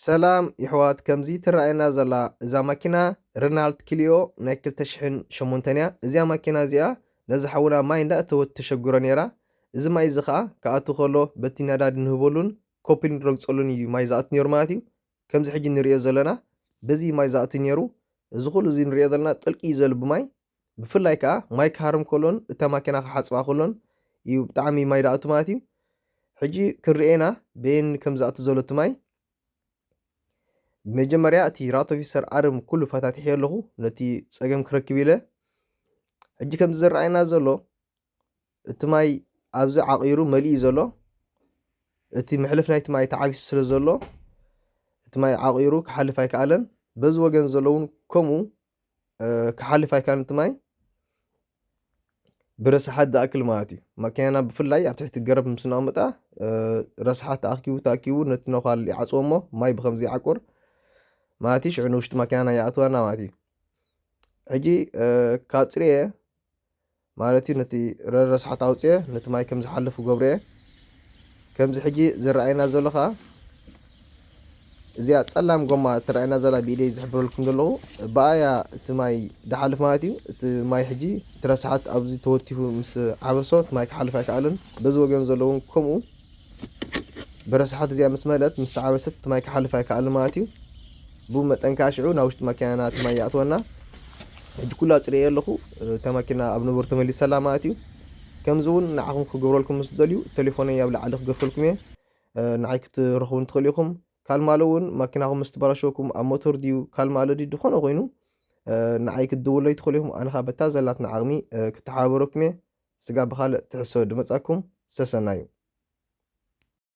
ሰላም ይሕዋት፣ ከምዚ ትረኣየና ዘላ እዛ ማኪና ረናልት ክሊዮ ናይ ክልተ ሽሕን ሸሞንተን እያ። እዚኣ ማኪና እዚኣ ነዚ ሓውና ማይ እንዳእተወት ተሸግሮ ነይራ። እዚ ማይ እዚ ኸዓ ክኣቱ ከሎ በቲ ነዳዲ ንህበሉን ኮፒል ንረግፀሉን እዩ ማይ ዝኣቱ ነይሩ ማለት እዩ። ከምዚ ሕጂ ንሪኦ ዘለና በዚ ማይ ዝኣቱ ነይሩ። እዚ ኩሉ እዚ ንሪኦ ዘለና ጥልቂ እዩ ዘሎ ብማይ። ብፍላይ ከዓ ማይ ክሃርም ከሎን እታ ማኪና ክሓፅባ ከሎን እዩ ብጣዕሚ ማይ ዝኣቱ ማለት እዩ። ሕጂ ክንሪኤና በየን ከም ዝኣቱ ዘሎ እቲ ማይ። ብመጀመርያ እቲ ራቶቪሰር ኣርም ኩሉ ፈታቲሐ ኣለኹ፣ ነቲ ፀገም ክረክብ ኢለ። ሕጂ ከምዚ ዝረኣየና ዘሎ እቲ ማይ ኣብዚ ዓቂሩ መሊኡ ዘሎ፣ እቲ መሕለፍ ናይቲ ማይ ተዓቢሱ ስለ ዘሎ እቲ ማይ ዓቂሩ ክሓልፍ ኣይከኣለን። በዚ ወገን ዘሎ እውን ከምኡ ክሓልፍ ኣይከኣለን እቲ ማይ። ብረሳሓት ዝኣክል ማለት እዩ። ማኪናና ብፍላይ ኣብ ትሕቲ ገረብ ምስ ነቐምጣ ረሳሓት ተኣኪቡ ተኣኪቡ ነቲ ነዃል ይዓፅዎ እሞ ማይ ብከምዚ ይዓቁር ማለት እዩ። ሽዑ ንውሽጢ ማኪናና ይኣትወና ማለት እዩ። ሕጂ ካብ ፅርየ ማለት እዩ ነቲ ረሳሓት ኣውፅየ ነቲ ማይ ከም ዝሓልፍ ገብርየ። ከምዚ ሕጂ ዝረኣየና ዘሎ ከዓ እዚኣ ፀላም ጎማ ትረኣየና ዘላ ብኢደይ ዝሕብረልኩም ዘለኹ ብኣያ እቲ ማይ ድሓልፍ ማለት እዩ። እቲ ማይ ሕጂ እቲ ረሳሓት ኣብዚ ተወቲፉ ምስ ዓበሶ እቲ ማይ ክሓልፍ ኣይከኣልን። በዚ ወገን ዘለውን ከምኡ ብረሳሓት እዚኣ ምስ መለት ምስ ተዓበሰት እቲ ማይ ክሓልፍ ኣይከኣልን ማለት እዩ። ብኡ መጠን ከዓ ሽዑ ናብ ውሽጢ ማኪናና እቲ ማይ ይኣትወና። ሕጂ ኩላ ፅርየ ኣለኹ። እታ ማኪና ኣብ ንቡር ተመሊሰላ ማለት እዩ። ከምዚ እውን ንዓኹም ክገብረልኩም ምስ ትደልዩ ቴሌፎነይ ኣብ ላዕሊ ክገርፈልኩም እየ። ንዓይ ክትረኽቡን ትኽእሉ ኢኹም። ካልማሎ እውን ማኪናኹም ምስ ትበላሸወኩም ኣብ ሞተር ድዩ ካልማሎ ድዩ ዝኾነ ኮይኑ ንዓይ ክትድውለይ ትኽእሉ ኢኹም። ኣነ ኸዓ በታ ዘላትና ዓቕሚ ክተሓባበረኩም እየ። ስጋ ብኻልእ ትሕሶ ድመጻኩም ሰሰናዩ።